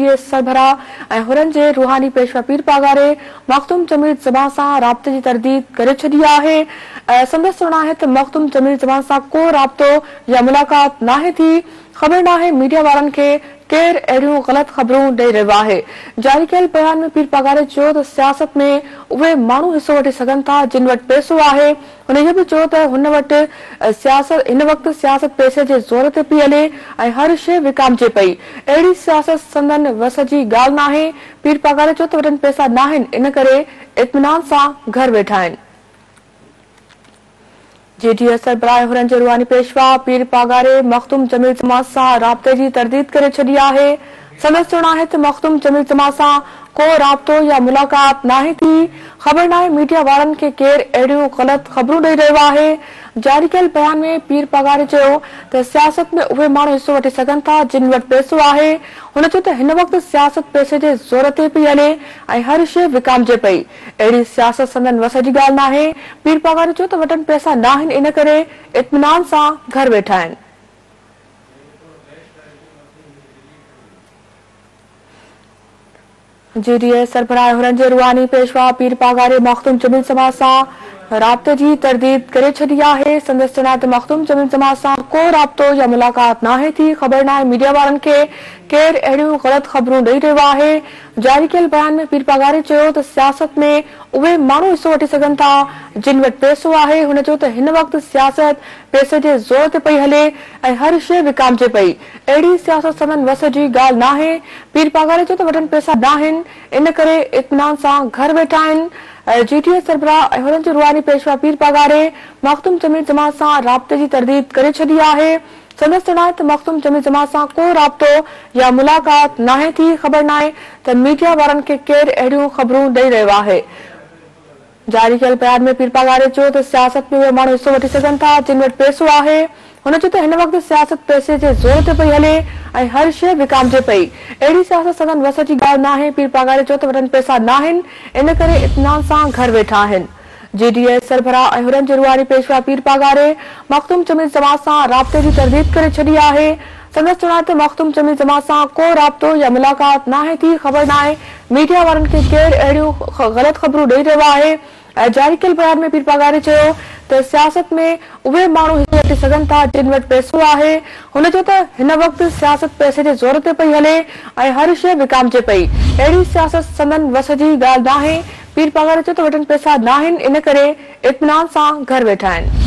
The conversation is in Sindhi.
ڊي اي سربراهه ۽ حرن جي روحاني پيشوا پير پاڳاري مخدوم جميل زمان سان رابطي جي ترديد ڪري ڇڏي آهي. سندس چوڻ آهي ته مخدوم جميل زمان سان ڪو رابطو يا ملاقات ناهي ٿي، خبر ناهي ميڊيا وارن کي ڪير اهڙيون غلط خبرون ڏئي رهيو آهي. جاري ڪيل بيان ۾ پير پاڳاري چيو ته سياست ۾ اهي ماڻهو حصو وٺي سگهن ٿا جن وٽ پئسو آهي. هن اهو به چيو ته هن وٽ سياست هن وقت سياست پئسي جي زور تي پئي هلي ۽ هر شيء وڪامجي پئي. اهڙي سياست سندن وس جي ڳالهه ناهي. پير پاڳاري چيو ته وٽن پئسا ناهن ان ڪري اطمينان سان گهر ويٺا آهن. جي ڊي اي سربراهه حرن جي روحاني پيشوا پير پاڳاري مخدوم جميل زمان سان رابطي جي ترديد ڪري ڇڏي آهي. سندس چوڻ آهي ته مخدوم جميل زمان سان ڪو رابطو يا ملاقات ناهي ٿي، خبر ناهي ميڊيا وارن کي ڪير اهڙيون غلط خبرون ڏئي رهيو آهي. جاري ڪيل بيان ۾ پير پاڳاري چيو ته سياست ۾ اهي ماڻهو حصو وٺي سگهن ٿا جن وٽ پئسو آهي. هن چيو ته هن وقت سياست پئسي جي زور تي پئي هلي ۽ هر شيء وڪامجي پئي. اهڙي سياست سندن وس جي ڳالهه ناهي. پير پاڳاري چيو ته وٽن پئسا ناهن ان ڪري اطمينان سان گهر ويٺا آهن. جي ڊي اي سربراهه حرن جي روحاني پيشوا پير پاڳاري مخدوم جميل زمان سان رابطي جي ترديد ڪري ڇڏي آهي. سندس چوڻ آهي ته مخدوم جميل زمان سان ڪو رابطو يا ملاقات ناهي ٿي، خبر ناهي ميڊيا وارن کي ڪير اهڙيون غلط خبرون ڏئي رهيو آهي. جاري ڪيل بيان ۾ پير پاڳاري چيو ته سياست ۾ اهي ماڻهو حصو وٺي سگهن ٿا جن وٽ پئسو آهي. هن چيو ته هن وقت سياست پئسي جي زور تي پئي هلي ۽ هر شيء وڪامجي پئي. اهڙي سياست سندن وس جي ڳالهه ناهي. پير پاڳاري چيو ته وٽن پئسا ناهن، ان ڪري اطمينان سان گهر ويٺا آهن. جي ڊي اي سربراهه ۽ حرن جي روحاني پيشوا پير پاڳاري مخدوم جميل زمان سان رابطي جي ترديد ڪري ڇڏي آهي. سندس چوڻ آهي ته مخدوم جميل زمان سان ڪو رابطو يا ملاقات ناهي ٿي، خبر ناهي ته ميڊيا وارن کي ڪير اهڙيون خبرون ڏئي رهيو آهي. جاري ڪيل بيان ۾ پير پاڳاري چيو ته سياست ۾ اهي ماڻهو حصو وٺي سگهن ٿا جن وٽ پئسو آهي. هن چيو ته هن وقت سياست پئسي جي زور تي پئي هلي ۽ هر شيء وڪامجي پئي. اهڙي سياست سندن وس جي ڳالهه ناهي. پير پاڳاري چيو ته وٽن پئسا ناهن ان ڪري اطمينان سان گهر ويٺا آهن. جي ڊي اي سربراهه ۽ حرن جي روحاني پيشوا پير پاڳاري مخدوم جميل زمان سان رابطي جي ترديد ڪري ڇڏي آهي. سندس چوڻ آهي ته مخدوم جميل زمان سان ڪو رابطو يا ملاقات ناهي ٿي، خبر ناهي ميڊيا وارن کي ڪير اهڙيون غلط خبرون ڏئي رهيو آهي. جاري ڪيل بيان ۾ پير پاڳاري چيو ته سياست ۾ اهي ماڻهو حصو وٺي سگهن ٿا جن وٽ پئسو آهي. هن چيو ته هن وقت سياست پئسي جي زور تي پئي هلي ۽ هر شيء وڪامجي پئي. اهڙي سياست سندن وس جي ڳالهه ناهي. پير پاڳاري چيو ته وٽن پئسا ناهن ان ڪري اطمينان سان گهر ويٺا آهن.